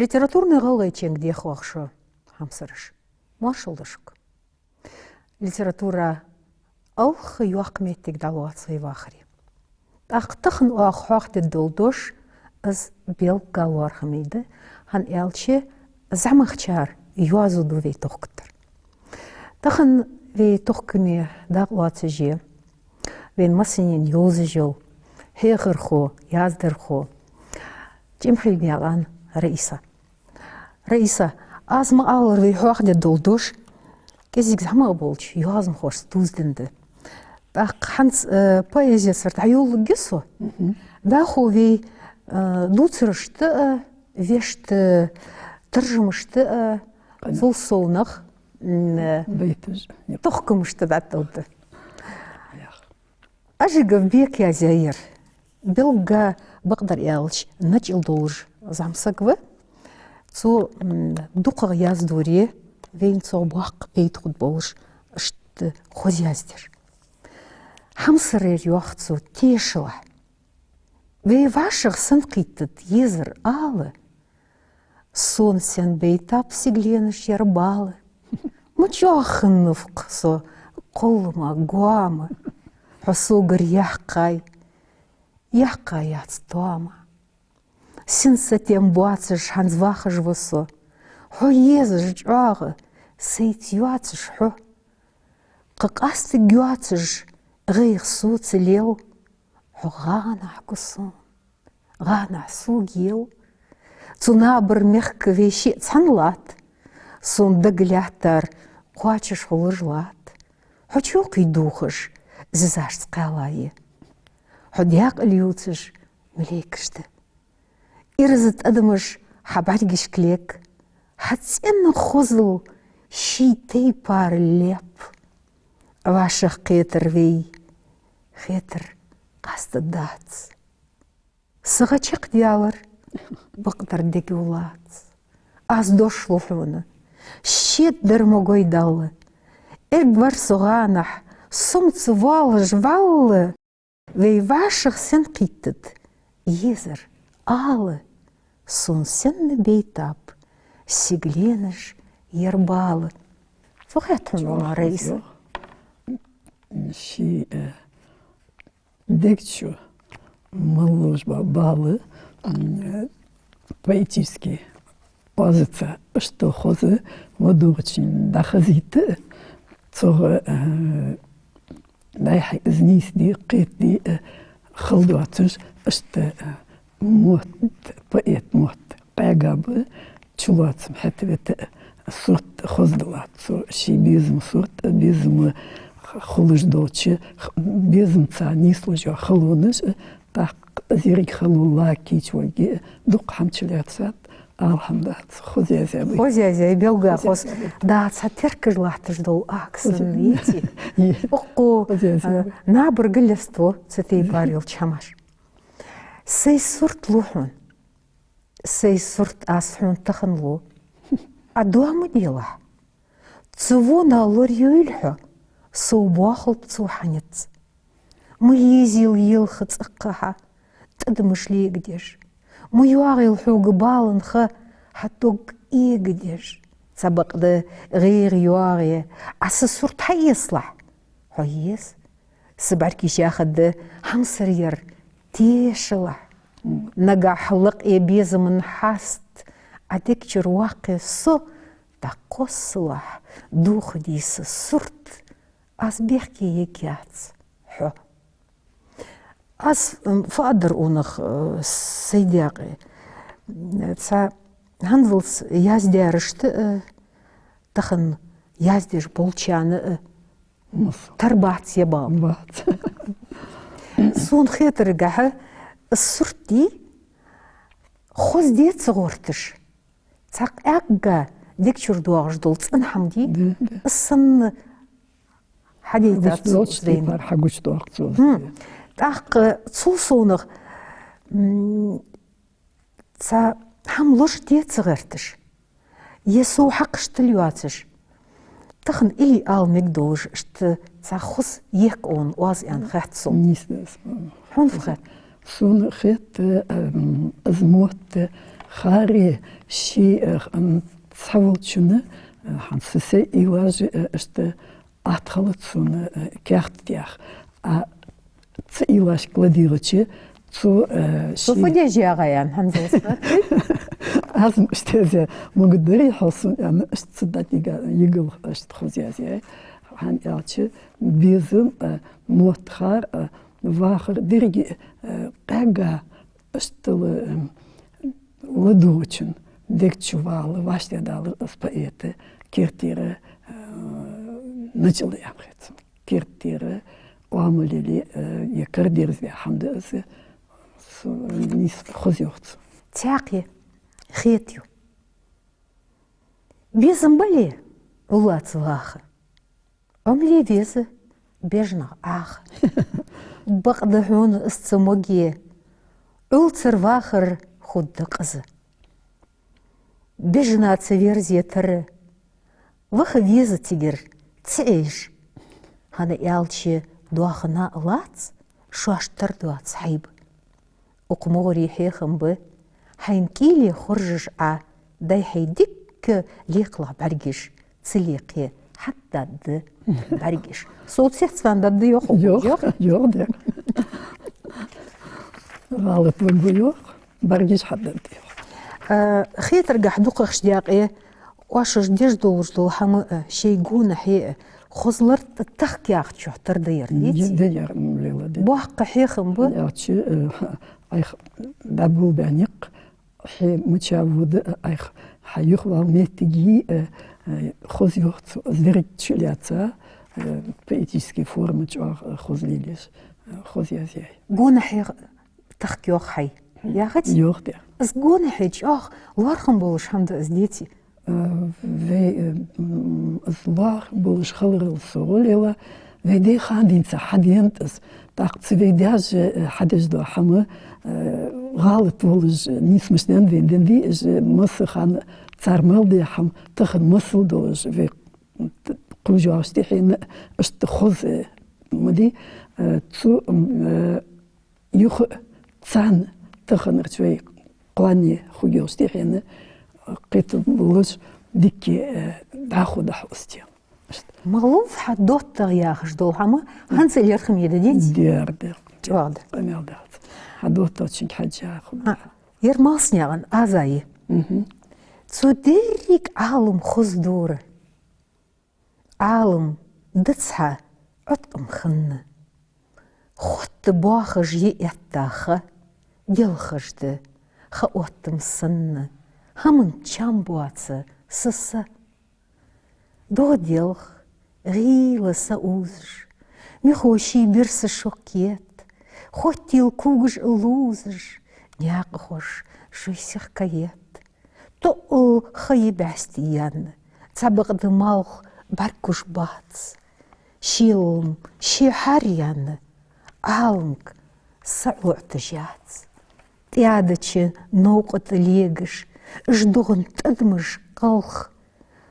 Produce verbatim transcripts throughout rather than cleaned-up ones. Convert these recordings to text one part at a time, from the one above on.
Литературни гӀалгӀайченга дехаш шо, хьамсараш. Моаршал да шуга. Литература алх йоккха моттиг дӀалоац вай вахаре. ТӀаккха тахан оаха хьоахадергдола дош, из белггала лоархӀаме да, хӀана аьлча зӀамагӀчар йоазув ду вай тохкар. Тахан вай тохкаме дакъа лоацаш я вайна массанена йовзаш йола хьехархо, яздархо ЧӀимхьи-Баькъан Раиса. Раиса, аз ма аллара, вай хьоахадергдола дош кӀезига зӀамагӀа болча йоазонхошца дувзаденна да. ТӀаккха хӀанз, э, поэзеца дӀайолалургья со. Мгм. ДӀахо вай, э, дувцарашта а, вешта, э, таржамашта а, къаьна, цул совнагӀа, м, э, байташ, тохкамашта дӀатӀадалда. Ях. Ажигов Бека яздаьр. Белгга, бакъдар аьлча, начӀал долаш зӀамсаг ва. Цо, м, дукхагӀа яздоре, вайна цох боккха пайда хургболаш, иштта хоза яздаьр. Хьамсарера йоах цо: «Тешалахь. Вай вӀашагӀ сенна кхийттад езар ала, сона сенна байтаб сигаленаш ер бала. Ма чӀоагӀа хиннав-кх со кхоллама, гоама, хьо согара яьккхай, яьккхаяц тоама. Син сатем боацаш хӀанз вахаш ва со, хьо езаш чӀоагӀа, сайца йоацаш хьо. Кхы къастаргйоацаш гӀайгӀа соца лел, хьо гӀанахьа гу сона, гӀанахьа сога ел. Цу набара мехка вай шиъ цхьана латт, сона дага лаьттар кхоачаш хулаш латт. Хьо чокхий дувхаш, зизашца кхаьлла я, хьо даькъала ювцаш малейкаш да. Ираз тӀадамаш хьа бӀаргашка лег, хьа цӀенна хозал ший тайпара леп. ВӀашагӀкхетар вай, хетар къаста дац. Са гӀа чакхдаьлар, бакъдар дегӀа лац. Аз дош лу хьона, шедар ма гой Далла. Эггара со гӀанахьа, сомца воаллаш валла. Вай вӀашагӀ сенна кхийттад езар ала, сона сенна байтаб сигаленаш ер бала». Фу хет хьона, Раиса? Ший, э, дег чу мел лувш ба-, бала, м, э, поэтически оазаца иштта хоза ладувгӀачунна дӀахазийта, цох, э, дӀай-хьай из нийсде, кхетаде, э, хала доацаш, иштта, э, мотт, поэт мотт къаьга ба, чулоацам хӀета-вета, э, сурт хоза да латт цо, ший безама сурт, э, безама хулаш долча, х-, безамца нийслуш йола халонаш, э, тӀаккха из еррига хало лакийча вайга, э, дукха хӀама чулоацад, алхьамдац, хоза яздаьд. Хоза яздаьд, белгга хоза. Хоза яздаьд. Дац хьа теркаш латташ дола акх санна, вити. Е. Укхо, хоза яздаьд, а, набарга леставу цу тайпара йолча хӀамаш. Сай сурт лу хьона. Сай сурт аз хьона тахан лу. Ӏа доа ма делахь. Цу вонах лорайойла хьо, сов боахалба цо хьа низ. Ма езийла елха цӀаккха хьа тӀадамаш легадеш. Ма йоагӀийла хьога баланха хьа дог эгадеш. Цхьабакъда гӀайгӀа йоагӀе, Ӏа са сурт хьаэцалахь. Хьо еза. Са бӀаргаш яхаргда хьамсара ер: тешалахь. Нагахьа лакхе безама хьаст Ӏа дег чура ваккхе со, дӀакхоссалахь, дохаде са сурт, аз бехке ергьяц хьо. Аз, м, фу аргдар унах, э, сай даькъе. Цхьа хӀанзалца яздаьрашта а, тахан яздеш болчарна а масса тара бац е бала? Бац. Сона хетаргахьа, из сурт дий, хоза де ца гӀерташ, цхьа къаьгга дег чура доагӀаш дола цӀена хӀама дий, да, да, из санна хьадайтад цо из вайна. Хьагучадоаккх цо из. Хм. ТӀаккха цул совнагӀа, м, цхьа хӀама луш де ца гӀерташ, е сов хьакхашта йоацаш. Тахан илли ала мегаш долаш, иштта цхьа хоза ехк он оаз аьнна хет сона. Нийса да из. Хьона фу хет? Сона хет, э, м, из мотт, э, Харе ший, э, м, цхьаволчунна, э, хӀанз са сай уйлаш, э, иштта атта хилац сона, э, каьхат тӀа. А цу уйлашка ладийгӀача, цо, э, Цо ший фу деш ягӀа ян хӀанзалца? Аз ма иштта зе, мугу дарий хьо сона, ам иштта ца датига, йигал иштта хоза язъяй. ХӀана аьлча, безам, э, моттахар, э, вахар деррига, э, къаьга иштта ла, э, ладувгӀачун дег чу вала, вӀаштӀехьадалар из поэта керттера, э, начӀал яхар цун. Керттера оамал яле, э, е кара дерзаве хӀама да из, со нийса хоза йоах цо. Цхьаькха хетаю. Безам бале, уллаца ваха. Ӏомале веза бежнах Ӏаха. Бакъда хьона из ца моге, Ӏулцара вахар хургда къиза. Бежна ца верзе тара, ваха веза цигара ца Ӏеш. ХӀана аьлча доахан а лац, шоашта тара доаца хьайба. Укх мугӀарий хьехам ба, хьайна кӀийле хоржаш Ӏа, дай хьай дикка лекхалах бӀаргаш, ца лекхе хьатта дадда бӀаргаш. Со цецван дадда йоах, йоах, йоах. Йоах, да. ГӀалат ван бу йоах, бӀаргаш хьатта дадда йоах. Э, хетаргахьа дукхагӀча даькъе, оаш деш долаш дола хӀама, э, шоай гонахьа, э, хоза лар тӀа тахка яхачох тара да ер, деций? Де, де, ер, м, лела, де. Боккха хьехам ба. Аьлча, э, Ӏайха дӀаболабаь никъ, хье мича вода, Ӏайха хьа юхавала моттиг я, э, э, хоза йоах цо, из деррига чулаьца, э, поэтически форма чӀоагӀа, э, хоза лелаеш, э, хоза язъяй. Гонахьа тахка йоах хьай. Яхац? Йоах, да. Из гонахьа чӀоагӀа лоархӀам болаш хӀама да из, деций? Э, вай, э, м, из лоархӀам болаш хиларал совгӀа, лела, вай даь хана денз хьаденад из. ТӀаккха цу вай даьша, э, хьадеш дола хӀама, э, гӀалат волаш, нийса мишта денад вайна денди, из масса хана цар мел даь хӀама тахан масал долаш, вай кхувш йоагӀача тӀехьенна, иштта хоза, э, ма дий, э, цу, м, э, юха царна таханарча вай кхоане хургйолча тӀехьенна, э, кхетам болаш дикка, э, дӀахо дӀахьо из тема. Малув хьа доттагӀа яхаш дола хӀама, хӀанз а лерхӀаме да, деций? Дер, дер. ЧӀоагӀа да. Къамаьл дац. Хьа доттагӀчунга хьежжа хӀама. А, ер Малсанаькъан Аза я. Мгм. Цо деррига Ӏалам хоза дора. Ӏалам да цхьа Ӏоткъам хинна. Хотта боахаш я этта ха, делхаш да ха оттам санна, хӀаман чам боаца са-са. ДогӀа делх, гӀийла са узаш, михо ший бирса шо кет, хоттийла когаш а лувзаш, наькъахоша шоай сих каетт. ТӀоал ха я бӀаьсти яьнна, цхьабакъда малх бӀаргагуш бац. Шелалам ше хьар яьнна, Ӏаламга са Ӏоӏташ яц. ТӀаьдача новкъа тӀа легаш, уж догӀан тӀадамаш кхалх,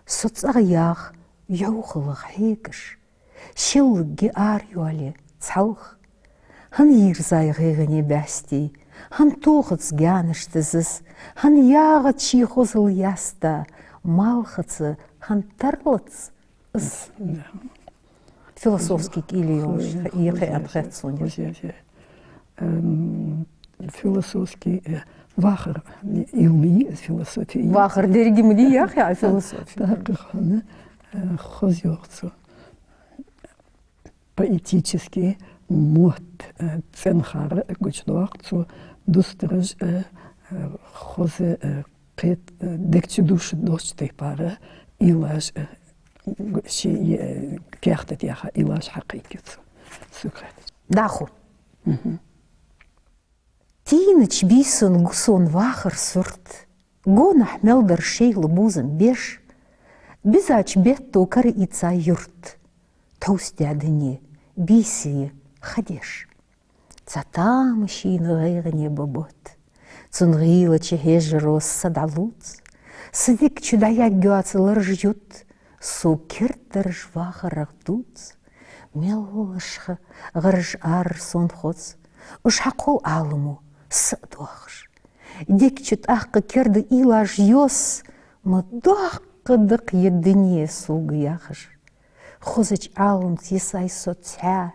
со цӀагӀа ях йӀовхалах хьегаш. Шеллагги ара йоалае цхьалха. ХӀана йийрзай гӀайгӀане бӀаьсти, хӀана тохац гаьнашта заз, хӀана ягӀац ший хозал яста, малхаца хӀана тарлац из? Да. Философски кӀийле йолаш, хоза, е кхы хоза, ам хет сона. Хоза, хоза. Эм, философски, э, вахар, илми, философия. Вахар деррига ма дий яхе, а философия. ТӀаккха хьона, э, хоза йоах цо. Поэтически мотт, э, цӀенхара гучадоаккх цо дустараш, э, э, хоза, э, кхет-, э, дег чу дувшаш доацача тайпара уйлаш, э, гу-, ший, э, каьхата тӀа яха уйлаш хьакхайкаю цо. Сога хетача. ДӀахо. Мгм. Тийнача бийсан гу сона вахара сурт, гонахьа мел дар шоайла бувзам беш, бизача бетто кара ийца юрт, тховсдаь дуне бийсеи ха деш. Цхьа тамашийна гӀайгӀане ба бутт, цун гӀийлача хьежаро са дӀалувц, са дег чу дӀаяггӀайоаца лараш ют, сога керттера вахарах дувц. Меллаша гӀараш арара сона хоз, уж хьакхолл Ӏаламо са а доахаш. Дег чу тӀаккха керда уйлаш йос, ма доккха да-кх ер дуне сога яхаш. Хозача Ӏаламца йисай со цхьаь,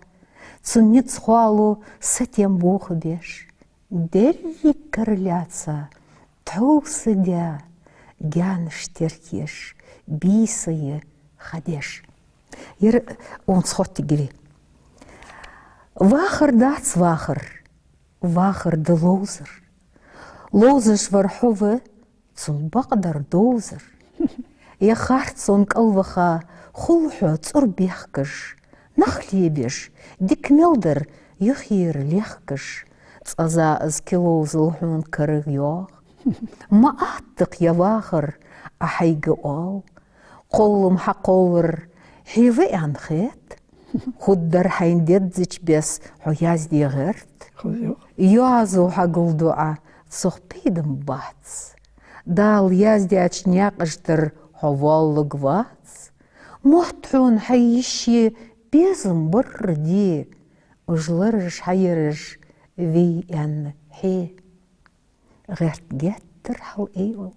цун низ хоалу сатем бохабеш. Деррига кара лаьца, тхьовса даь, гаьнаш теркаеш, бийсай ха деш. Ер онца хоттиг я вай. Вахар дац вахар, вахар да ловзар. Ловзаш вар хьо ва, цул бакъдар довзар. Е харцон кӀалваха, хул хьо цӀур бехкаш, нах лебеш, дика мел дар юхера лехкаш. Цкъаза из кулг ловзал хьона карагӀйоагӀа. Ма атта-кх ер вахар, Ӏа хьайга оал. Кхоллам хьакхоллар хье ва аьнна хет. Хургдар хьайна дезача беса хьо язде гӀерт. Хоза. Йоазув хьагулду Ӏа, цох пайда-м бац. Дала яздаьча наькъаш тӀара хьо воалларгвац. Мотт хьона хьай йиша безам барра де, уж лараш хьаяраш вий аьнна хье. ГӀерт геттара хьал айвал,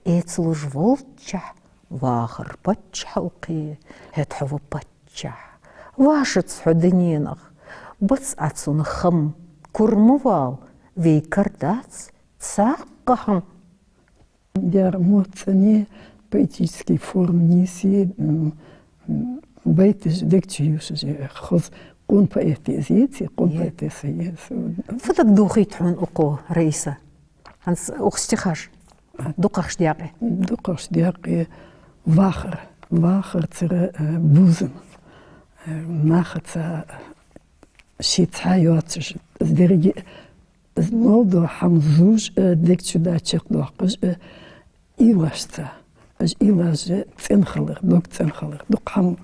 эца луш волччахь, вахар паччахьалкхе, хӀаьта хьо ва паччахь. Вашац хьо дуненах, бац Ӏа цунах хам, кура ма вала, вай кара дац цхьаккха хӀама. Дера мотт цӀена, поэтически форма нийса, м, м, байташ дег чу ювшаш, хоза къона поэт я из, ци къона Е. поэтесса я из. Фу дагадохийт хьона укхо, Раиса? ХӀанз укх стихаш дукхагӀча даькъе. ДукхагӀча даькъе вахар, вахар цар, э, бувзам. Э, нахаца ший цхьа йоацаш, из деррига, из мел дола хӀама зувш а, дег чу да чакхдоаккхаш а, уйлашца. Уж уйлаш цӀена хилар, дог цӀена хилар. Дукха хӀама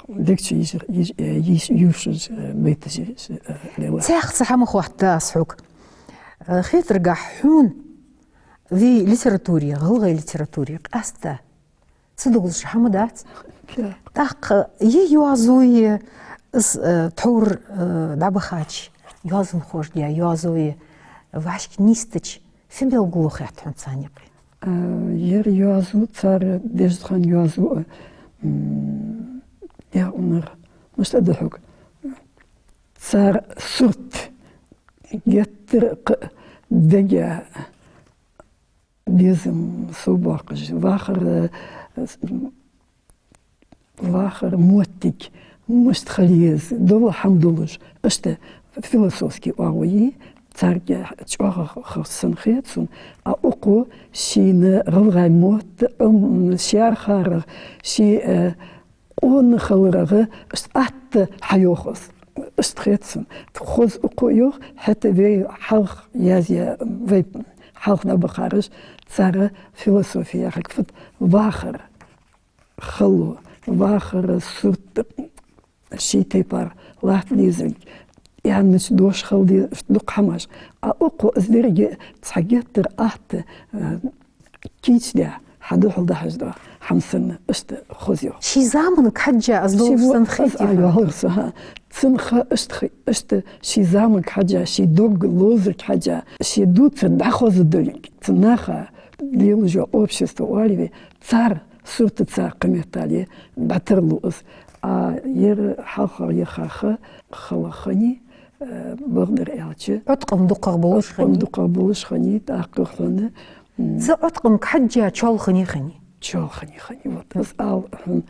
дег чу йиш-, йиш-, йиш-, ювшаш, байташ йиш, лела. Цхьаькха цхьа хӀама хоатт аз хьога. Хетаргахьа хьона вай литературе, гӀалгӀай литературе къаьстта ца довзаш хӀама дац. Да. ТӀаккха ер йоазув, из, э, тхьовра, э, дӀабахача йоазонхоша даь йоазув вӀашка нийсдича, фу белгало хет хьона царна юкъе? Э, ер йоазув, цар деш хинна йоазув, м, яхар, мишта да хьога, цар сурт геттара кхы дега безам совбоаккхаш, вахар, э, вахара моттиг мишта хила еза, дола хӀама долаш, иштта философски оагӀув я, царга чӀоагӀа ховш санна хет сона, а укхо шийна гӀалгӀай мотт, Ӏом, шаьрхарах, ший, э, къона хиларах, иштта атта хьайоах из. Иштта хет сона. Хоза укхо йоах, хӀаьта вай хьалха язъяь, вай хьалха дӀабахараш, цар философи яхилга фуд, вахар хало, вахара сурт ший тайпара латта дезарг, аьннача дош хила деза, дукха хӀамаш. А укхо из деррига цхьа геттара атта, э, кийчдаь, хьадухьал дахьаш да, хӀама санна, иштта хоза йоах. Ший заманга хьежжа из долаш санна хет. Аз йоахар со, хӀа. Цун ха иштта, иштта ший заманга хьежжа, ший дог ловзарга хьежжа, ший дувцар дӀахоза долга, цу наха лелаш йола общество оалий вай, цар суртаца кхы меттел дӀатарлу из. А ер хьалхагӀа яха ха хала хиннай, э, бакъдар аьлча, Ӏоткъам дукхагӀа болаш хиннай. Ӏоткъам дукхагӀа болаш хиннай, тӀаккха хьона, м, цу Ӏоткъамга хьежжа чоалхане хиннай. Чоалхане хиннай. Вот, из ала хьона,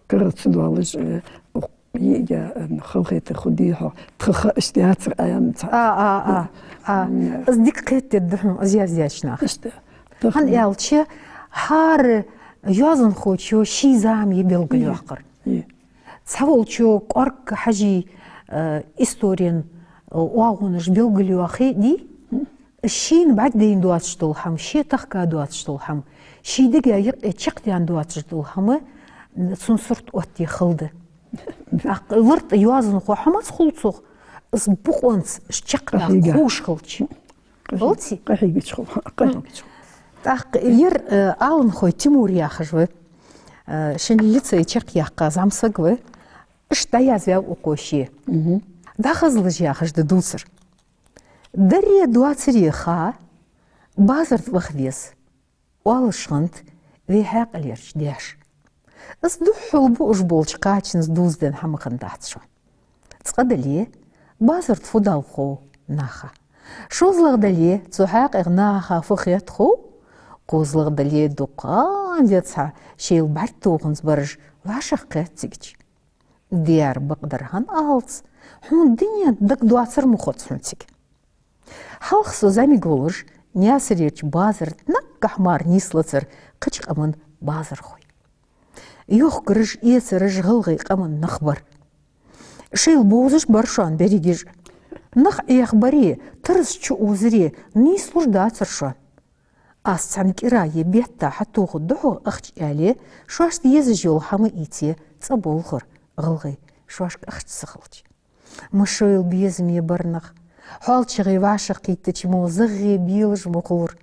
карарца доаллаш, э, укх йиӀига, э, халахетар хургдий хьона, тха ха иштта яцар аьнна цхьа. А, а, а, а. М. Из дика кхетаде деза хьона, из яздаьча наха. Иштта. ХӀана аьлча, хӀара йоазонхочо ший зама я белгалйоаккхар. Е. Цхьаволчо кӀоарга хьажий, э, историен, э, оагӀонаш белгалйоахе дий, шийна бӀаргадайна доацаш дола хӀама, ше тахка доацаш дола хӀама, ший дега юкъе чакхдаьнна доацаш дола хӀама, м, цун сурт оттае хала да. ТӀаккха лартӀа йоазонхо хӀама ца хул цох, из бокъонца чакхдаккха ховш хилча. Къахьега. Хилча? Къахьегача хул, къахьегача хул. ТӀаккха ер, э, Аланхой Тимур яхаш ва, э, шун лицей чакхъяьккха зӀамсаг ва, иштта дӀаязваьв укхо ше. Мгм. ДӀахазалаш яхаш да дувцар. Даре доацаре ха, Базар тӀа ваха веза. Оалаш хиннад вай хьаькъалерча даьша. Из духхьал буаш болча кхачанца дувзаденна хӀама хиннадац шоана. Цкъа дале, базар тӀа фу доал хов наха. ШозлагӀа дале, цу хьакъехьа наха фу хет хов. КхозлагӀа дале, дукха ха деза шоайла бӀарг тоханза бараш вӀашагӀкхет цигача. Дера бакъдар хӀана алац, хьона дунен дагадоацар ма хоз хьона цига. Хьалха со зӀамига волаш, Наьсарерча базар тӀа наггахьа мара нийслацар кхыча къаман базархой. Йохкараш, эцараш гӀалгӀай къаман нах бар. Шоайла бовзаш бар шоана берригаш. Нах Ӏехабари, тарс чу узари нийслуш дацар шоана. Аз цхьан кӀира е бетта хьатохаргда хьога ахча аьле, шоашта езаш йола хӀама ийце цӀаболхар гӀалгӀай, шоашка ахча ца хилча. Ма шоайла безаме бар нах. ХьоалчагӀеи вӀашагӀкхийттачеи мо загӀа белаш ма хулар.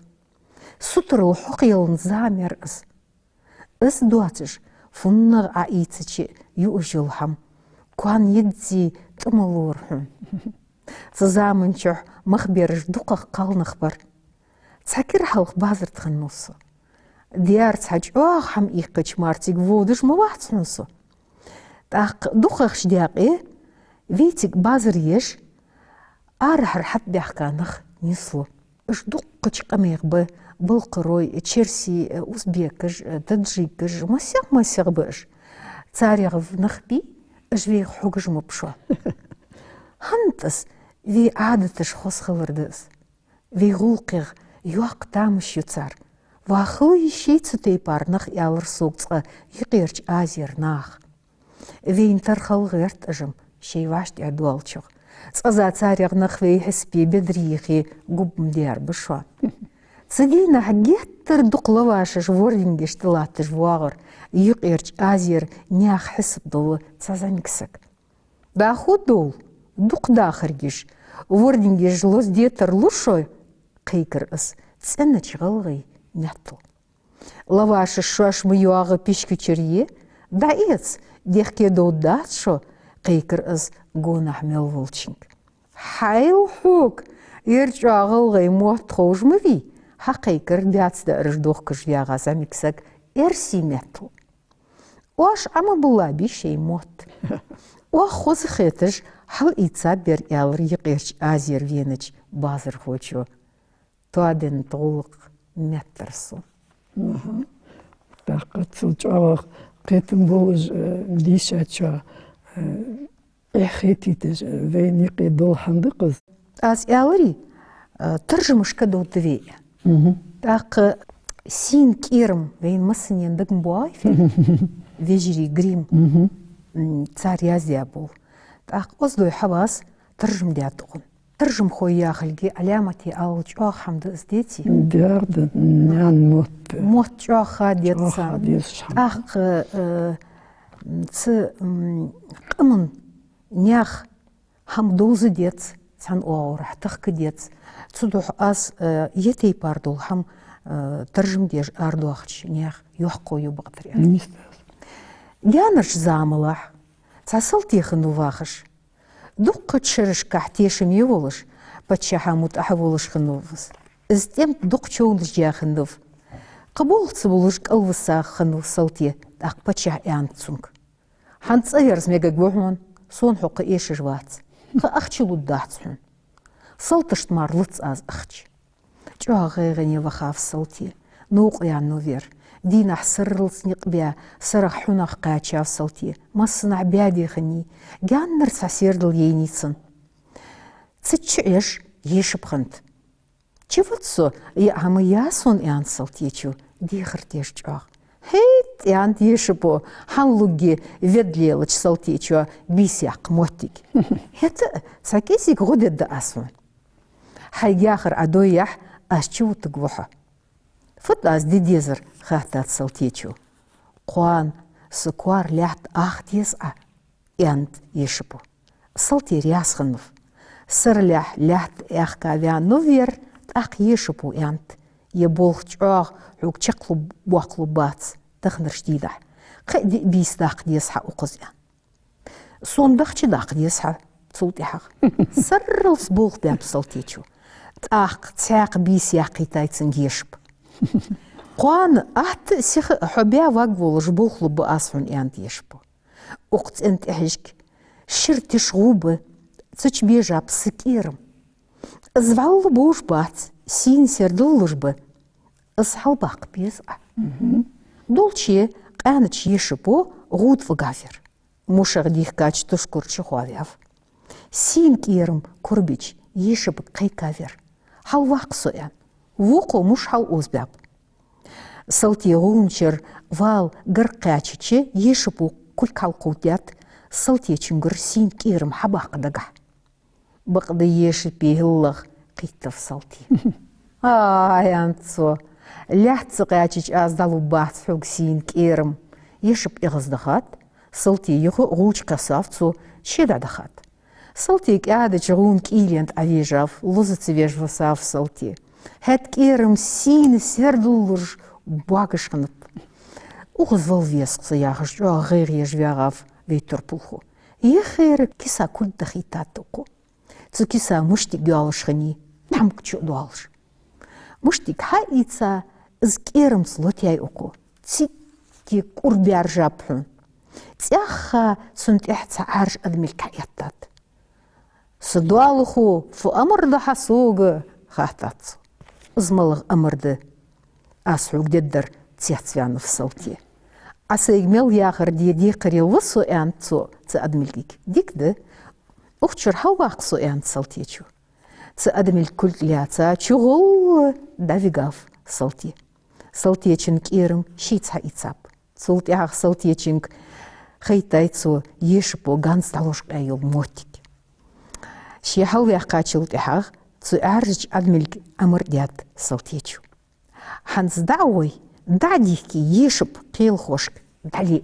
Сутарал хьокхаялан зама яр из. Из доацаш, фуннагӀа Ӏоийцача юаш йола хӀама, коа йиззий тӀа ма лора хьона. Цу заман чухь мах бераш дукхагӀа кхалнах бар. Цхьа кӀира хьалха базар тӀа хиннав со. Дера цхьа чӀоагӀа хӀама иккхача мара цига водаш ма вац хьона со. ТӀаккха дукхагӀча даькъе вай цига базар еш, арахьара хьатӀабаьхка нах нийслу. Уж дуккхача къамех ба: балкхарой, черсий, узбекаш, таджикаш, масех-масех ба уж. Царех нах бий, уж вайх хьогаш ма ба шоана. ХӀанз из вай Ӏадаташ хоза хилар да из. Вай гӀулакхех йоккха тамаш ю цар. Ва хила йиш йий цу тайпара нах, аьлар сога цкъа Юкъерча Азера наха. Вайна тархал гӀерт уж-м шоай вӀаштӀехьдоалачох. Цкъаза царех нах вай хьисапе бедар йийхе губ ма даьр ба шоана. Цу дийнахьа геттара дукха лавашаш, вордингаш тӀалатташ воагӀар Юкъерча Азера наьха хьисап дола цхьа зӀамига саг. ДӀахо доал, дукха дахаргаш, вордингаш лозаде тарлу шо, кхайкар из цӀенача гӀалгӀай меттала. Лавашаш шоаш ма йоагӀа пишка чура е, дӀаэца, дехке довргдац шо, кхайкар из гонахьа мел волчунга. Хьайл хьога, ер чӀоагӀа гӀалгӀай мотт ховш ма вий, хьакхайкар даьца даараш дохкаш ваьгӀа зӀамига саг эрсий меттала. Оаш Ӏомабиллабий шоай мотт? Оаха хоза хеташ, хьалъийцаб ер, аьлар Юкъерча Азера венача базархочо. Тоаденна тӀа гӀулакх меттар сона. Аха. ТӀаккха цул чӀоагӀа кхетам болаш, э, дийшачоа, э, эхь хетийташ, э, вайна юкъе дола хӀама да-кх из. Аз аьларий, э, таржамашка довргда вай. Мгм. ТӀаккха сийна кӀерам вайна массанена дага ма боагӀий фу? Вежарий грим. Мгм. М, цар яздаь бола. ТӀаккха оздой хьаваз таржам даьд укхун. Таржамхой яхилга Ӏаламате алал чӀоагӀа хӀама да из, деций? Дера да, наьна мотт. Мотт чӀоагӀа ха деза царна. ЧӀоагӀа ха дезаш хӀама. ТӀаккха, э, цу, м, къаман наьха хӀама довза деза, цхьан оагӀорахьа тахка деза. Цудухьа аз, э, е тайпара дола хӀама, э, таржам деш арадоахача наьха йоккхо ю бакъдар аьнна. Нийса да из. Гаьнарча замалахьа цхьа салте хиннав вахаш. Дуккхача шерашкахьа тешаме волаш, паччахьа мутӀахьа волаш хиннав из. Из тӀем тӀа дукха човнаш яь хиннав. Кхы болх ца болаш кӀалвиса хиннав салте, тӀаккха паччахьа аьннад цунга: «ХӀанз цӀаверза мегаргва хьона, сона хьо кхы эшаш вац. Кхы ахча лургдац хьона. Салташта мара лац аз ахча». ЧӀоагӀа гӀайгӀане вахав салте. Новкъа яьннав ер. Дийнахьа сарралца никъ баь, сарах хьунагӀа кхаьчав салте. Массанахьа баьде хиннай. Гаьннара цхьа сердал яйнай цунна. Цу чу Ӏеш, ешап хиннад. «Чу вац со, яа хӀама я сона», — аьннад салтечо, дехар деш чӀоагӀа. «ХӀет, — аьннад ешапо, хӀанз лургья ведда лелача салтечо бийса яккха моттиг. — ХӀета а, цхьа кӀезига гӀо дергда аз хьона. Хьайга яхар Ӏодойяхь, аз чувутаргва хьо». «Фуд аз де дезар?» — хаьттад салтечо. «Кхоана са коара лаьтта аха деза Ӏа», — аьннад ешапо. Салте раьза хиннав. Саралехь лаьтта аьхка ваьннав ер, тӀаккха ешапо аьннад: «Ер болх чӀоагӀа хьога чакхлургбоаккхалургбац таханарча дийнахьа. Кхы а диъ бийса даккха деза хьа укхаза», — аьнна. «Сона дахча даккха деза хьа цул тӀехьагӀа». Сарралца болх баьб салтечо. ТӀаккха цхьаькха бийса яьккхийтай цунга ешапа. «Кхоана атта а, сиха а хьо баь варгволаш болх лургба аз хьона», — аьннад ешапо. Укх цӀен тӀехьашка шира тиша гӀув ба, цу чу бежаб са кӀерам. Из вӀалла бовш бац, сийна сердал луш ба. Из хьалбаккха беза Ӏа. Долчча къаьнача ешапо гӀув тӀа вига вера. МушагӀа дийхкача тушкурча хьаваьв. Сийна кӀерам курбича ешапага кхайка вера. «Хьалваккха со», — аьнна. Вокхо муш хьалозабаьб. Салте гӀувначара вала гарга кхаьчача, ешапо кулг хьалкховдадаьд, Салтечунгара сийна кӀерам хьабаккха дагахьа. Бакъда ешапе хӀаллах кхийттав Салте. «Ай, — аьннад цо, — лаьтта ца кхаьчача аз дӀалургбац хьога сийна кӀерам». Ешап эгӀаздахад, Салте юха гӀув чу кхессав цо, ше дӀадахад. Салте кӀаьдача гӀувна кӀийлен тӀа Ӏовежав, лозаца веш висав Салте. «ХӀаьта кӀерам сийна сердал луш боагаш хиннаб». «Укхаза вала веза-кх со», — яхаш, чӀоагӀа гӀайгӀа еш вагӀав вай турпалхо. Еххара киса кулг дахийтад укхо. Цу киса муштиг йолаш хиннай, тхьамка чу а доалаш. Муштиг хьаийца, из кӀерамца лотаяьй укхо. Цигга кӀур баьржаб хьона. ЦӀаьхха цунна тӀехьа цхьа Ӏаьржа адамилг хьаэттад. «Са доалахо, фу амар да хьа сога?» — хаьттад цо. «Из малагӀа амар да? Аз хьога дергдар», — цецваьннав Салте. «Ӏа сайга мел яхар де декхаре ва со», — аьннад цо цу адамилгага. «Дика да. Укх чура хьалваккха со», — аьннад Салтечо. Цу адамилга кулг лаьца, чугӀолла дӀавигав Салте. Салтечун кӀерам шийца хьаийцаб. Цул тӀехьагӀа Салтечунга хайтай цо ешапо ганз дӀалочкъаяь йола моттиг. Ше хьалваьккхачул тӀехьагӀа цу Ӏаьржача адамилга амар даьд Салтечо. «ХӀанз дӀа а гӀой, дӀа а дихке, ешап кхелахошка дӀале».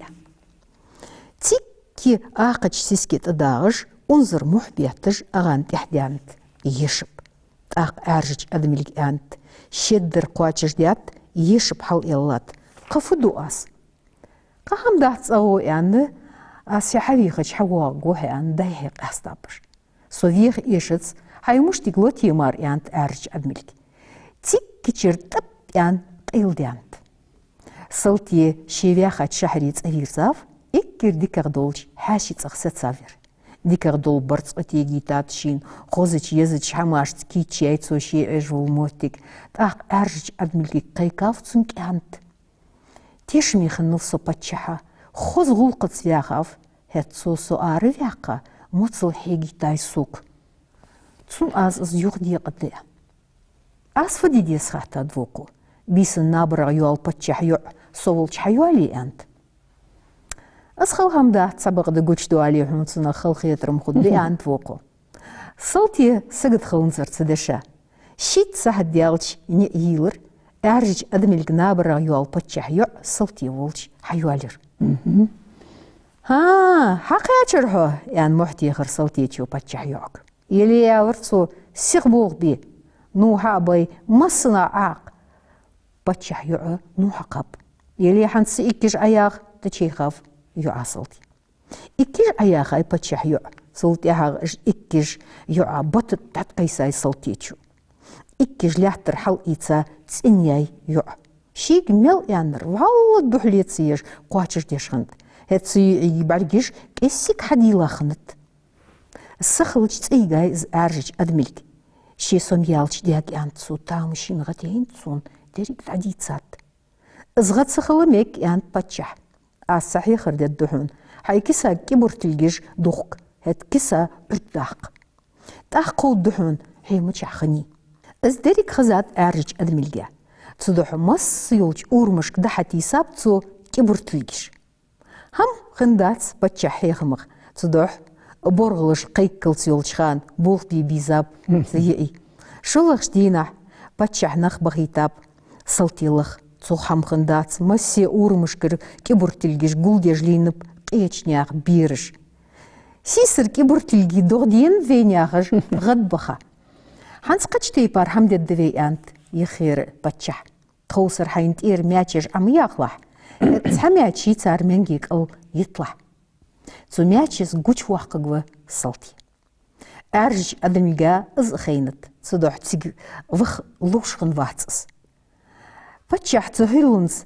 Цигга акхача сеске тӀадагӀаш, унзара мухь бетташ, агӀан тӀехьа даьннад ешап. ТӀаккха Ӏаьржача адамилга аьннад, шеддар кхоачашдаьд, ешап хьалъяллад: «Кхы фу ду аз?» «Кхы хӀама дац, цӀагӀо, — аьнна, — аз хьо хьавийхача хьавоагӀаргва хьо», — аьнна, дӀа-хьа къаьстаб уж. «Со веха эшац, хьай муштиг лотае мара», — аьннад Ӏаьржача адамилга. Циггачара тӀап аьнна къайладаьннад. Салте ше ваьхача шахьаре цӀавийрзав, эггара дикагӀа долча хьаьший цӀагӀа сецавир. ДикагӀа дола барзкъа тегийтад шийна, хозача-езача хӀамашца кийчъяьй цо ше Ӏеш вола моттиг. ТӀаккха Ӏаьржача адамилгага кхайкав цун кӀаьнк. «Тешаме хиннав со паччахьа, хоза гӀулакхаца ваьхав, хӀаьта цо со араваьккха, моцал хьегийтай сога. Цунна аз из юха декъадала». «Аз фу де деза?» — хаьттад вокхо. «Бийсан набарагӀа йола паччахьа йоӀ со волча хьайоалае», — аьннад. «Из хала хӀама дац, цхьабакъда гучадоале хьона цунах халахетар-м хургда», — аьннад вокхо. Салте сагота хиланзар цу деша. Шийтта сахьат даьлча ниӀ йийлар, Ӏаьржача адамилга набарагӀа йола паччахьа йоӀ Салте волча хьайоалаяьр. «ХӀа, хьакхаьчар хьо», — аьнна, мухь техар Салтечо паччахьа йоӀага. «Яле, — аьлар цо, — сиха болх бе. Нувхьа а бай, массанахьа Ӏакх». Паччахьа йоӀ нувхьа кхаьб. «Яле, хӀанз са иккаш Ӏояха», — тӀачийхав йоӀа Салте. Иккаш Ӏояьхай паччахьа йоӀ. Цул тӀехьагӀа уж иккаш йоӀа бата тӀа дӀатӀакхайсай Салтечо. Иккаш лаьттара хьалъийца цӀенъяьй йоӀ. Шийга мел аьннар вӀалла духьале ца еш, кхоачашдеш хиннад. ХӀаьта цу йоӀий бӀаргаш кӀезига хьадийла хиннад. Сахилча цӀайигай из Ӏаьржача адамилга. Ше сомъяьлча даьга, аьннад цо, тамашийна гӀа тейнад сона, деррига дӀадийцад. «Из гӀа ца хила мег, — аьннад паччахьа. — Аз цхьа хьехар дергда хьона. Хьай кисага кӀибуртилгаш духка, хӀаьта киса Ӏург даккха. ТӀаккха кховдда хьона, хье мичахь хиннай». Из деррига хезад Ӏаьржача адамилга. Цудухьа масса йолча урамашка дӀа хьатийсаб цо кӀибуртилгаш. ХӀама хиннадац паччахьа хьехамах. Цудухьа боргӀалаш кхайкалца йолча хана болх бе безаб цу йоӀий. ШоллагӀча дийнахьа паччахьа нах бахийтаб Салте лаха. Цох хӀама хиннадац, массе урамашкара кӀибуртилгаш гулдеш лийннаб къеча наьха бераш. «Сийсара кӀибуртилгий догӀа денад вай, — аьннад цар, — гӀадбаха. ХӀанз кхыча тайпара хӀама дергда вай», — аьннад еххара паччахьа. «Тховсара хьайна тӀера маьчеш Ӏо ма яхалахь, цхьа маьчи цар маьнге кӀал йиталахь». Цу маьчес гучавоаккхаргва Салте. Ӏаьржача адамга из а хайнад, цудухьа цига ваха ловш хиннавац из. Паччахь цу хӀилланца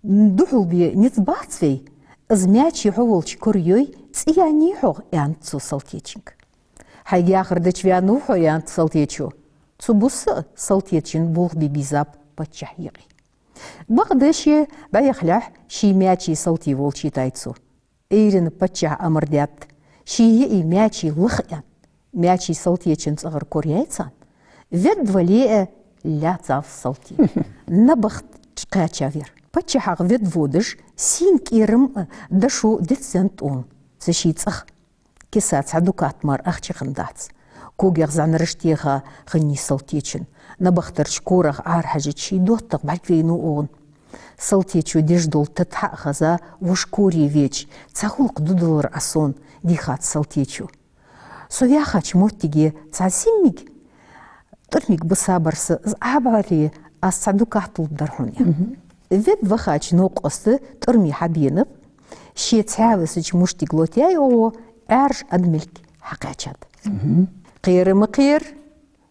духьал бе низ бац вай, из маьче хьо волча кора йой, цӀи яьннай хьогӀ, аьннад цо Салтечунга. Хьайга яхар дича ваьннав хьо, аьннад Салтечо. Цу буса а Салтечун болх бе бийзаб паччахьа юкъе. Бакъда ше дӀаяхалехь, ший маьче Салте волча йитай цо. Ӏуйрийна паччахьа амар даьд, ший йиӀий маьче лаха аьнна. Маьче Салтечун цӀагӀара кора яьй царна. Ведда вале а, лаьцав Салте. Набахта чу кхаьчав ер. Паччахьах ведда водаш, сийна кӀерам а, дошо дицденнад цунна цу ший цӀагӀа. Киса цхьа дукат мара ахча хиннадац. КогегӀа зӀанараш теха хиннай Салтечун. Набахтарча корах арахьежача, ший доттагӀа бӀаргавайнав укхун. Салтечо деш дола тата хьа а хеза, воша коре веча, цхьа гӀулакх дудалар Ӏа сона, дийхад Салтечо. Со ваьхача моттиге цхьа зиммиг тӀормиг бисабар са, из Ӏабаьле, аз цхьа дукат лургдар хьона, аьнна. Ведда вахача новкъост тӀорми хьабенаб, ше цхьаь висача муштиг лотаяьй укхо, Ӏаьржа адамилг хьакхаьчад. Кхера ма кхера,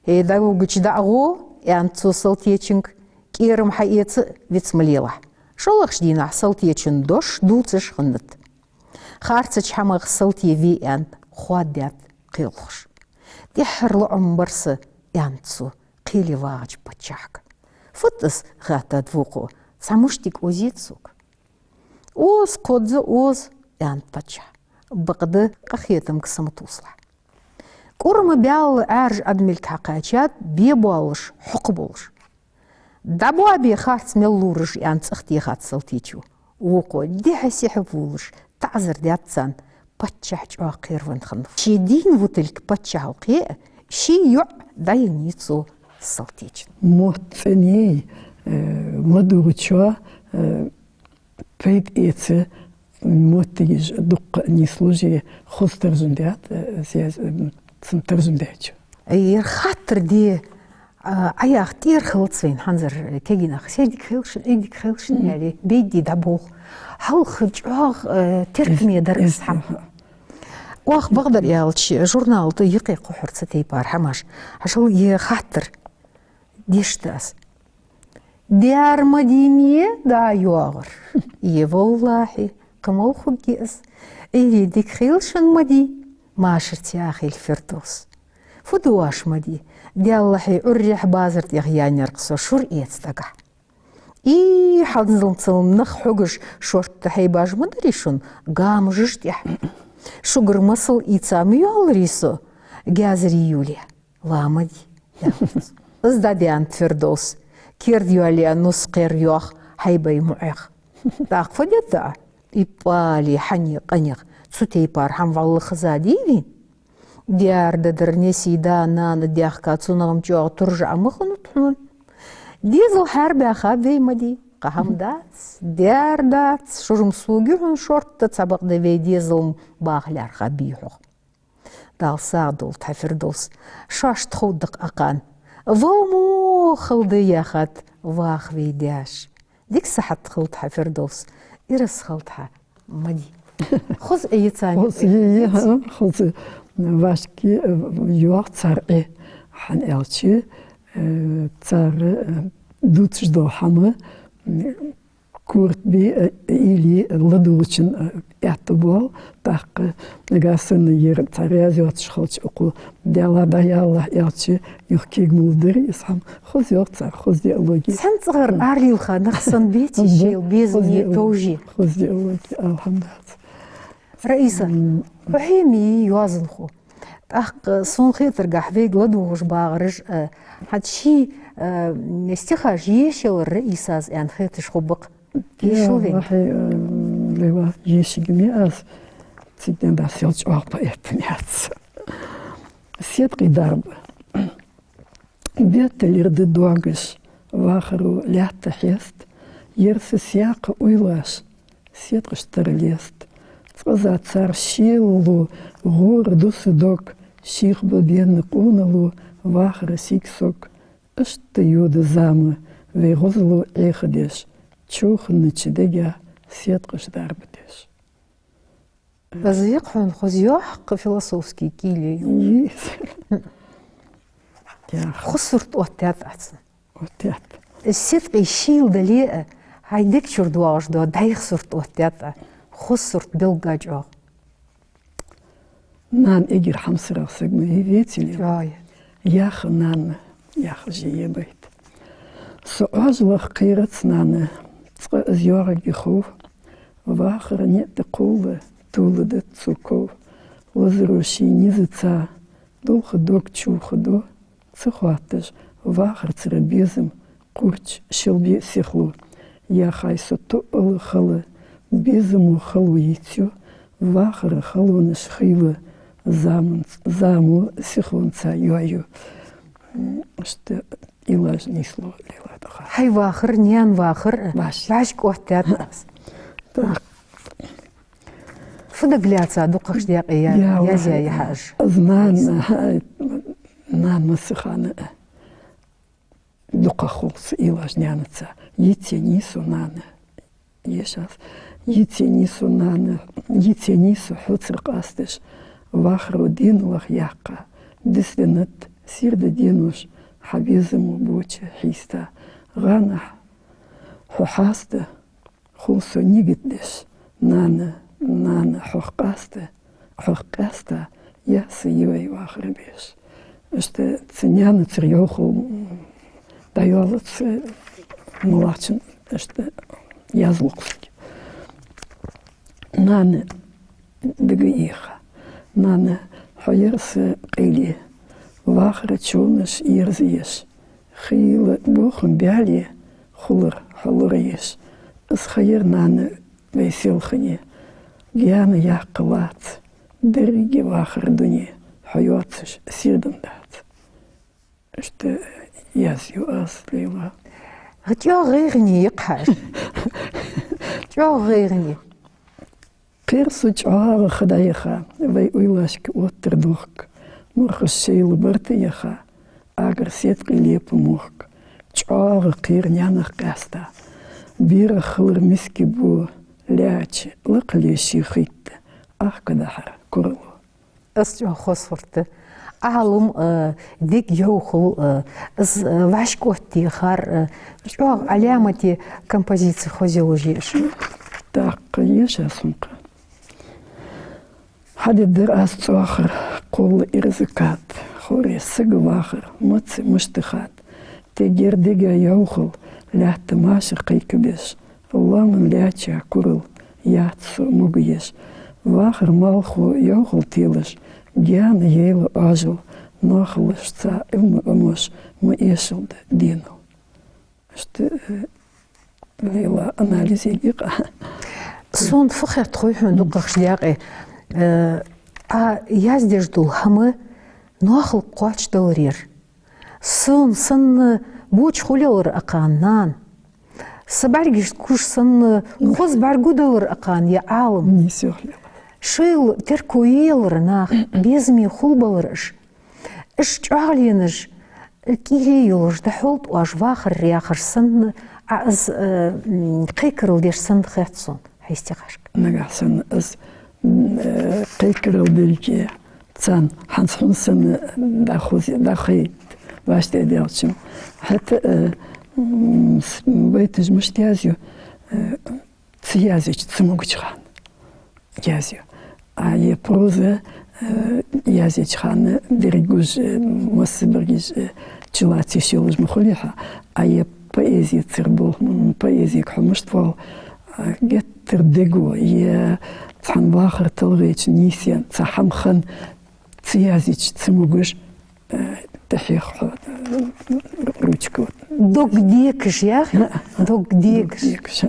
хӀе, дӀавугача дӀагӀо, аьннад цо Салтечунга, кӀерам хьаэца а виц ма лелахь. ШоллагӀча дийнахьа Салтечун дош дувцаш хиннад. Харцача хӀамах Салте ве аьнна хоададаьд кхелхаш. ТӀеххьара лоӀам бар са, аьннад цо кхеле вагӀача паччахьага. Фуд из, хаьттад вокхо, цхьа муштиг озац сога. Оз, кхозза оз, аьннад паччахьа. Бакъда къахетамга са ма тувсалахь. КӀур ма баьлла Ӏаьржа адамилг хьакхаьчад, бе боаллаш, хьокха болаш. ДӀабоабе харц мел лораш, аьнна цӀагӀа техад Салтечо. Вокхо дехьа-сехьа волаш, таӀазар даьд царна, паччахь чӀоагӀа кхеравенна хиннав. Ше дийна вуталга паччахьал кхе а, ший йоӀ дӀаеннай цо Салтечун. Мотт цӀенъе, э, ладувгӀачоа, э, пайда эца моттигаш дукха нийслуш, хоза таржам даьд, э, се, э, цун таржам даьчо. Ер хаттар де, а, Ӏаяха тӀера хилац вайна хӀанзар, э, кагий нах. Се дика хилда шун, Ӏуйре дика хилда шун, аьле, бейдди дӀаболх. Хьалха чӀоагӀа, э, теркаме дар из хӀама. Оаха бакъдар аьлча, журнала тӀа юкъе кхухьар цу тайпара хӀамаш. Хьажал, ер хаттар деш да аз. Даьра ма дий ме дӀайоагӀар. Е валлахӀи, кхы мала хургья из. Ӏуйре дика хилда шун, ма дий, машар цӀа хилда, Фирдовс. Фу ду оаш, ма дий? Даьллахьи, Ӏуррехьа базар тӀа яьннай-кх со, шура эца дагахь. И, хӀанзалца нах хьогаш шортта хьайбаш ма дарий шун, гамажаш тӀехьа. Шугара масал ийца ма йоалларий со, гаьзарий юле. Ва, ма дий, аьлар цо. Из дӀадаьннад Фирдовс, керда йоалаяь нус кхер йоах хьайбай муӀех. ТӀаккха фу дергда Ӏа? Иппали хьанех, къанех цу тайпара хӀама вӀалла хезадий вайна? Даьра дадар, неси да-нана даьхка, цунах-м чӀоагӀа туржа Ӏа ма хиннад хьона. Дезал хьарбаьхаб вай, ма дий, кхы хӀама дац, даьра дац, шура-м сога я хьона шортта, цхьабакъда вай дезал-м баха лаьрхӀа бий хьогӀ. Дала сагӀа долда хьа, Фирдовс, шоашта ховргда-кх акхарна. Валла мо хала да, яхад, ваха вай даьша. Дика сахьат хилда хьа, Фирдовс, ираз хилда хьа, ма дий. Хоза Ӏе я царна? Хоза Ӏе я, хоза. Вешта, э, йоагӀа цар Ӏе, хӀана аьлча, э, цар, э, дувцаш дола хӀама, м, корта бе, э, или ладувгӀачун, э, аьттув боал, тӀаккха нагахьа санна ер цар раьза йоацаш хилча, укхо Даьллахь, дӀаялалахь аьлча, юха кег ма лургдарий из хӀама. Хоза йоагӀа цар, хоза диалоги. Цхьан цӀагӀара аралилха нах санна беций шоайла безаме, товже? Хоза диалоги, алхьамдулиллахӀ. Раиса, хьо хӀама йий, йоазонхо. ТӀаккха сона хетаргахьа вайга ладувгӀаш багӀараш, э, хӀанз ший, э, стихаш ешаялар Раисас аьнна хеташ хургба-кх. Ешал вайна. Вахьи, э, лева, ешаргья-м аз, цигга дас ял чӀоагӀа поэт яц. Седкъий дарба. Бетталера да доагаш, вахаро лаьтта хьест, ер са саькха уйлаш, седкъаш тара лест. Цкъаза цар шелало гӀора ду са дог, шийх ба бенна къонало вахара сийга сог. Иштта йода зама вай гӀозало Ӏехадеш, човханнача дега седкъаш дарба деш. Аз иккхьун хоза йоах, философски кӀийле. Йис. Яха. Хоза сурт оттадаьд Ӏа цун. Оттадаьд. Седкъий шийла дале а, хьай дег чура доагӀаш дола дӀайха сурт оттадаьд Ӏа. Хоза сурт белгга чӀоагӀа. Нана эггара хьамсарагӀа саг ма вий веций. Ой. Яха нана, яха жиебайт. Со Ӏоажалах кхерац, нана, цкъа из йоагӀаргья хов. Вахара ниӀ тӀакхувла, тувладац цо ков. Лазаро ший низаца дулх дог чу хадо, ца хоатташ, вахарцара безам кхурч шелбе сихло. Яхай со тоъал хала, безамо хало йицъю, вахара халонаш хийла, заман-, замо сихонца йоаю. М, иштта илаж нийслу, Лейла, тӀаккха. Хьай вахар, наьна вахар, вӀаш. ВӀашка оттадаьд аз. Так. Фу дагалаьца дукхагӀча даькъе я-, я язъяь вахар, яхьаш? Аз нана, нана массахана дукхагӀа хул са илаж наьнаца. Йицъеннай со, нана. Ешас. Йицъеннай со, нана. Йицъеннай со хьоцара къасташ. Вахаро деналах яьккха. Дисденнад сийрда денош, хьа безамо боча хьийста. ГӀанахь хьо хьаста, хул со нигат деш. Нана, нана, хьох къаста, хьох къаьста, я са йой вахар беш. Иштта цу наьнацара йовхал, м, дӀайоалац, э, мулахчун, иштта язлукхсаг. Нана, дага ийха. Нана, хьо яр са къайле, вахара човнаш ерзаеш. Хийла бохам баьле, хулар хьо лораеш. Из ха яр, нана, вай селхане. Гаьна яккха лац деррига вахара дуне, хьо йоацаш сийрдам дац. Иштта язъю аз, Лейла. ЧӀоагӀа гӀайгӀане я-кх хьа. ЧӀоагӀа гӀайгӀане. Кхер со чӀоагӀа ха дӀаяха, вай уйлашка оттар дохк, мурхаш шоайла барт яха, агар седкъий лепа мохк. ЧӀоагӀа кхер наьнах къаьста. Берах хилар миска бо, лаьча лакхале ший хитта, ахка дахьар курало. Из чӀоагӀа хоза сурт да. Ӏалам, э, дег йовхал, э, из, э, вӀашка оттаехар, э, чӀоагӀа Ӏаламате композици хоза йолаш я уж. ТӀаккха ешас хьона-кх. Хьадергдар аз цӀоахар, кхолла ирза кад, ховре сага вахар маца мишта хад. Теггара дега йовхал, лаьтта машар кхайкабеш, ламан лаьча курал яц со могаеш. Вахара малхо йовхал телаш, гаьна яйла Ӏоажал, ноахалашца Ӏилма Ӏомош ма эшалда денал. Иштта, э, Лейла, анализ ергья-кх. Сона фу хет хой хьона дукхагӀча даькъе, э, Ӏа яздеш дола хӀама ноахал кхоачашдаларера. Сона санна боча хулийтар акхарна, нана. Са бӀаргашта гуш санна хоза бӀаргагу далар акхарна ер Ӏалам. Нийса йоах, Лейла. Шоайла терко елар наха, безаме хулбалар уж. Уж чӀоагӀленаш, кӀийле йолаш, дӀахьолтӀаш вахар яхар санна, Ӏа из, э, м, кхайкарал деш санна хет сона хьай стихашка. Нагахь санна из, м, э, кхайкарал делча, царна хӀанз хьона санна дӀахоз-, дӀахайт вӀаштӀехьадаьлча-м. ХӀаьта, э, м, с-, байташ мишта язъю, э, ца язъеча ца могача хана язъю. А е проза, э, язъеча хана деррига уж, э, массабараш, э, чулоацаш йолаш ма хулий хьа. А е поэзецара болх, м, поэзега хьо мишта воал, э, геттара дего, е цхьан вахар талгӀеча нийсъенна, цхьа хӀама хинна ца язъеча ца могаш, э, тӀахьех хьо, э, ручка. Дог декаш, яхь? Дог декаш. Дог декаш.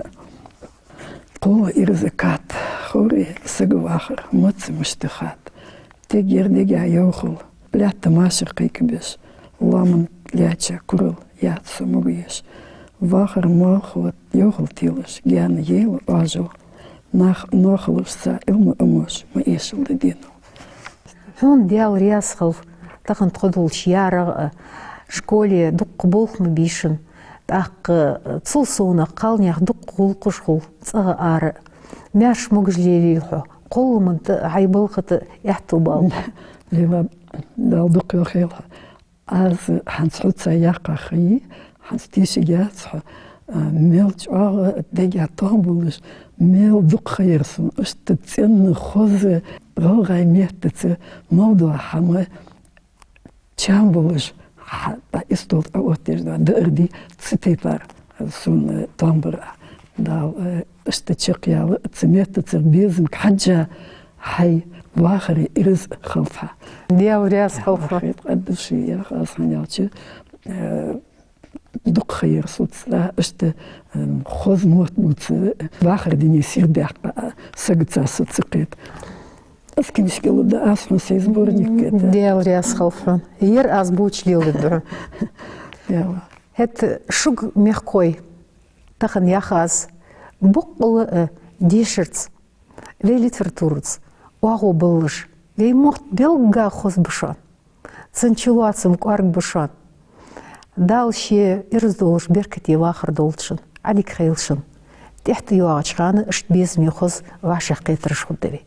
Кхолла ирза кад, ховре сага вахар маца мишта хад. Теггара дега йовхал, лаьтта машар кхайкабеш, ламан лаьча курал яц со могаеш. Вахара малхо йовхал телаш, гаьна яйла Ӏоажал, нах-, ноахалашца Ӏилма Ӏомош ма эшалда денал. Хьона Даьла раьза хилва, тахан тхо долча ярагӀа а, школе дукха болх ма бий шун, тӀаккха, э, цул совгӀа кхалнаьха дукха гӀулакхаш хул цӀагӀа ара а. Маьрша могаш лелийла хьо, кхоллама тӀа, хьай балха тӀа аьттув балба. Лела, Дала дукха йойла хьо. Аз хӀанз хьоца яьккха ха я, хӀанз тешаргьяц хьо, а, мел чӀоагӀа дега тоам болаш, мел дукха ха яр сона, иштта цӀена, хоза, гӀалгӀай меттаца мел дола хӀама чам болаш, хьа, тӀа истол тӀа оттаеш да, даар ди, цу тайпара сона тоам бар. Дала, э, иштта чакхъяьлча, цу меттаца безамга хьежжа, хьай вахаре ираз хилва хьа. Даьла раьза хилва хьона. Хьо къаддуш ях аз хьаналча, э, дукха ха яр сона, да, иштта, э, хоза мотт бувца, вахара дунен сий даккха, сагаца со ца кхета. Аз книжка лургда, аз хьона сай сборник кхета. Даьла раьза хилва хьона. Ер аз бувцаш леладергда хьона. Даьла. ХӀаьта шуга, мехкахой, тахан ях аз, боккъала а дешарца, вай литератураца оагӀув баллаш, вай мотт белгга хоза ба шоана. Цун чулоацам кӀоарга ба шоана. Дала ше ираз долаш беркате вахар долда шун, Ӏадика хийла шун. ТӀехьа тӀайоагӀача хана иштта безаме, хоза, вӀашагӀкхетараш хургда вай.